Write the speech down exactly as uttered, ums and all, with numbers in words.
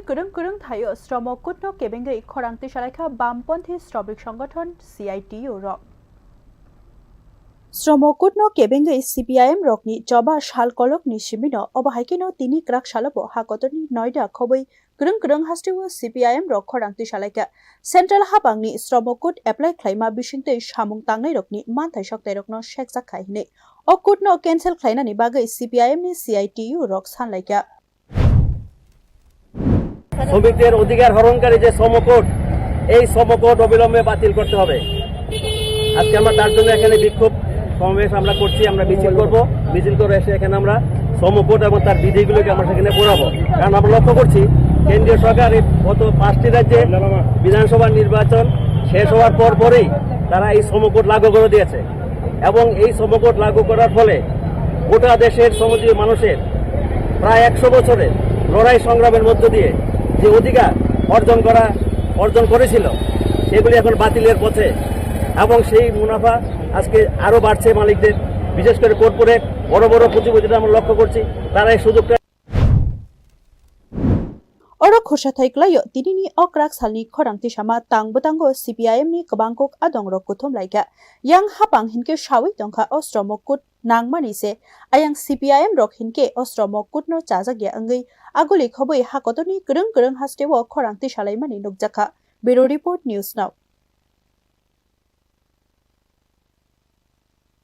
Kwrwng kwrwng thaio Shromo Kutno kebengwi khorang tisalaikha Bamponthi Shromik Songothon, C I T U rok. Shromo Kutno kebengwi C P I M rokni choba sal kolokni simino obo hai kheno tini kwrak salobo hakotorni Noida khobwi kwrwng kwrwng hasteo C P I M rok khorang tisalaikha. Central hapangni Shromo Kut apply khlaima bisingtwi samung tangnairokni manthai soktairokno sekjak khai hwnwi o kutno cancel khlainani bagwi C P I M ni C I T U rok sanlaikha. শ্রমিকদের অধিকার হরণকারী যে শ্রম কোড, এই শ্রম কোড অবিলম্বে বাতিল করতে হবে। আজকে আমরা তার জন্য এখানে বিক্ষোভ সমাবেশ আমরা করছি, আমরা মিছিল করব। মিছিল করে এসে এখানে আমরা শ্রম কোড এবং তার বিধিগুলোকে আমরা সেখানে পড়াবো। কারণ আমরা লক্ষ্য করছি, কেন্দ্রীয় সরকার এই গত পাঁচটি রাজ্যে বিধানসভা নির্বাচন শেষ হওয়ার পর পরেই তারা এই শ্রম কোড লাগু করে দিয়েছে। এবং এই শ্রম কোড লাগু করার ফলে গোটা দেশের শ্রমজীবী মানুষের প্রায় একশো বছরের লড়াই সংগ্রামের মধ্য দিয়ে যে অধিকার অর্জন করা, অর্জন করেছিল, সেগুলি এখন বাতিলের পথে। এবং সেই মুনাফা আজকে আরও বাড়ছে মালিকদের, বিশেষ করে কর্পোরেট বড় বড় পুঁজিপতিরা আমরা লক্ষ্য করছি, তারা এই সুযোগটা Oro khorsa thai kwlaio, tinini o kwrak salni khorang tisama tang bwtango C P I M ni kwbang kok adongrok kuthum laikha. Yang hapang hinkhe sawi tongkha o Shromo Kut nangmani se. Ayang C P I M rok hinkhe o Shromo Kutno chajakya wngwi aguli khobwi hakotorni kwrwng kwrwng hasteo khorang tisalaimani nukjakha. Bureau Report, News Now.